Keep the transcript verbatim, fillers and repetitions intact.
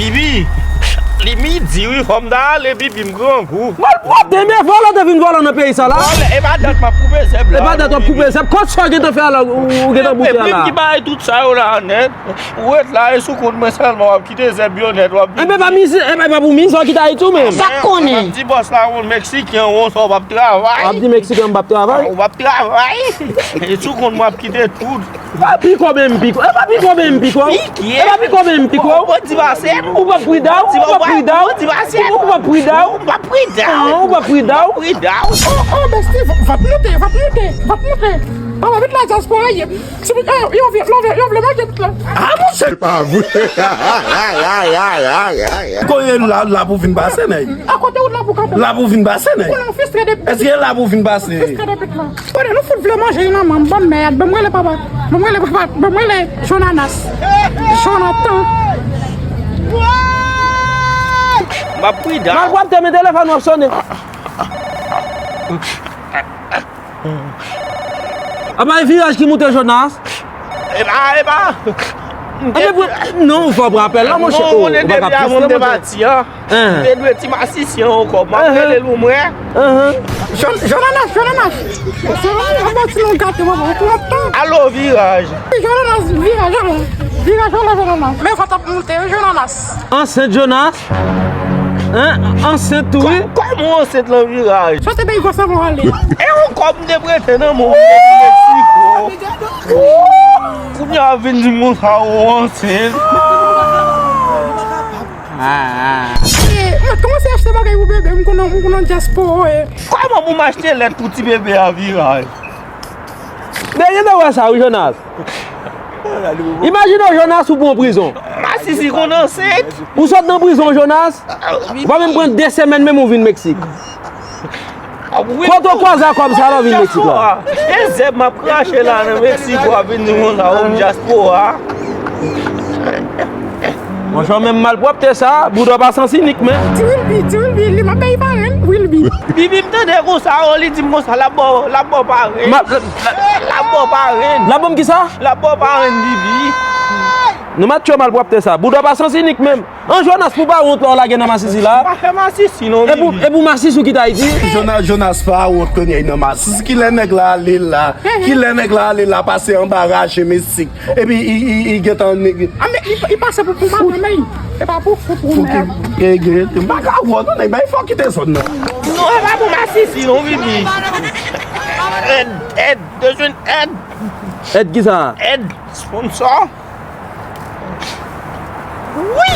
Bibi, li midi wi, fò m ta ale, Bibi, m grangou. Malpwòpte, men vòlò te vin vòlò nan peyi sa la. E pa dat m ap koupe zèb la. E pa dat w ap koupe zèb. Kòt sa w gentan fè a la, ou gentan boute a la. Ki bay tout sa yo la nèt. Ou ret la, e sou kont mwen sèlman w ap kite zèb yo nèt, w ap vin. Enben pa mize, enben pa pou mize w kite Ayiti ou menm. Sa k konnen. M ap di bòs la, yon Meksiken, yon sa w p ap travay. W ap di Meksiken m p ap travay. W ap travay. E sou kont mwen w ap kite tout. Pa piko men m piko. E pa piko men m piko. E pa piko men m piko. Ou pa di pase m. Ou pa prida w. Ou pa prida w. Ou pa prida w. Ou pa prida w. Ou pa prida w. Ou pa prida w. Ou pa prida w. Oh, oh, bestie, va, va te monte, va te monte, va te monte. Papa, vit la, dyaspora ye. Si, eh, yo vle, yo vle, yo vle manje tout la. Ah, monchè. Se pa vre. Kote la, la pou vin pase, nèg. Akote ou la pou kanpe. La pou vin pase, nèg. Ou nan fistre de. Èske la pou vin pase? Fistre de pit la. Kote nou fout vle manje, yon nan manm, banm mèd, banm rele papa, banm rele papa, banm rele Jonanas. Jonathan. M ap prida. Malpwòpte, men telefòn w ap sonnen. Apa e viraj ki moute Jonas? Epa, epa. Anben pou, non, ou fè w pran apèl la, monchè. Ou pa ka plis, monchè. M te dwe ti masisi an ankò. M ap rele l pou mwen. Jonanas, Jonanas. Jonanas, ap bati nou gate, mwen, ou pran tan. Alo, viraj. Jonanas, viraj, alo. Viraj, alo, Jonanas. Men vant ap monte, wi, Jonanas. Ansent, Jonas. Hein? Ansent tou wi. Kòman w ansent nan viraj? Sa w te bay gwòs anvan w ale a? E yon kòb m te prete nan men w m te vin Meksiko. Kounye a w ap vin di m konsa ou ansent. E, mwen kòmanse achte bagay pou bebe, m konn, m konn nan dyaspora ye. Kòman pou m achte lèt pou ti bebe a viraj? Men gen de wè sa wi Jonas. Imajine w Jonas ou pran prizon. Masisi konn ansent. Ou sot nan prizon Jonas. Ou pa menm pran de semèn menm ou vin Meksik. Kote w kwaze a kòb sa la w vin Meksik la? E zèb m ap krache la nan Meksik w ap vin di konsa ou dyaspora. Monchè menm malpwòpte sa, bouda w pa sansi nik men. Ti Wilby, ti Wilby, li m ap bay farin, Wilby. Bibi m tande konsa o, li di m konsa l ap ba w, l ap ba w parenn. L ap ba w parenn. L ap ban m kisa? L ap ba w parenn Bibi. Nou match yo malpwòpte sa. Bouda w pa sansi nik menm. An Jonas pou w pa wont lè w lage nan masisi la. M pa fè masisi non Bibi. E pou masisi w kite Ayiti. Jonas, Jonas pa wont kounye a nan masisi. Kilè nèg la ale la? Kilè nèg la ale la pase anba raje Meksik? Epi i, i, i gentan nèg. A men i, i pase pou pou madanm li. E pa pou pou pou mè. E gen, m pa ka wont non nèg, bay fò kite zòn nan. Non, e pa pou masisi non Bibi. Èd, èd, bezwen èd. Èd kisa? Èd sponsò. Wi!